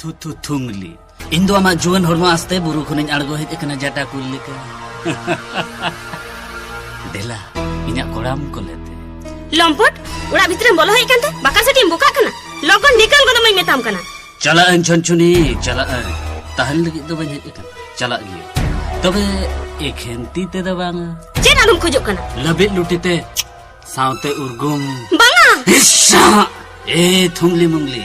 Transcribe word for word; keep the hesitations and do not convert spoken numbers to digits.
ᱛᱷᱩ ᱛᱷᱩ ᱛᱷᱩᱝᱞᱤ᱾ ᱤᱧ ᱫᱚ ᱟᱢᱟᱜ ᱡᱩᱣᱟᱹᱱ ᱦᱚᱲᱢᱚ ᱟᱥᱛᱮ ᱵᱩᱨᱩ ᱠᱷᱚᱱᱤᱧ ᱟᱬᱜᱚ ᱦᱮᱡ ᱟᱠᱟᱱᱟ ᱡᱟᱴᱟ ᱠᱩᱞ ᱞᱮᱠᱟ᱾ ᱫᱮᱞᱟ, ᱤᱧᱟᱹᱜ ᱠᱚᱲᱟᱢ ᱠᱚᱞᱮᱛᱮ᱾ ᱞᱚᱢᱯᱚᱴ, ᱚᱲᱟᱜ ᱵᱷᱤᱛᱨᱤᱢ ᱵᱚᱞᱚ ᱦᱮᱡ ᱠᱟᱱᱛᱮ ᱵᱟᱠᱟ ᱥᱮᱫ ᱤᱧ ᱵᱚᱠᱟᱜ ᱠᱟᱱᱟ? ᱞᱚᱜᱚᱱ ᱱᱤᱠᱟᱹᱞ ᱜᱚᱫᱚᱜ ᱢᱟᱹᱧ ᱢᱮᱛᱟᱢ ᱠᱟᱱᱟ᱾ ᱪᱟᱞᱟᱜ ᱟᱹᱧ ᱪᱷᱚᱱᱪᱷᱩᱱᱤ, ᱪᱟᱞᱟᱜ ᱟᱹᱧ᱾ ᱛᱟᱦᱮᱱ ᱞᱟᱹᱜᱤᱫ ᱫᱚ ᱵᱟᱹᱧ ᱦᱮᱡ ᱟᱠᱟᱱᱟ, ᱪᱟᱞᱟᱜ ᱜᱤᱭᱟᱹᱧ᱾ ᱛᱚᱵᱮ ᱮᱠᱷᱮᱱ ᱛᱤ ᱛᱮᱫᱚ ᱵᱟᱝᱟ᱾ ᱪᱮᱫ ᱟᱫᱚᱢ ᱠᱷᱚᱡᱚᱜ ᱠᱟᱱᱟ? ᱞᱟᱹᱵᱤᱫ ᱞᱩᱴᱤ ᱛᱮ, ᱥᱟᱶᱛᱮ ᱩᱨᱜᱩᱢ᱾ ᱵᱟᱝᱟ᱾ ᱤᱥᱥᱟ! ᱮ ᱛᱷᱩᱝᱞᱤ ᱢᱩᱝᱞᱤ,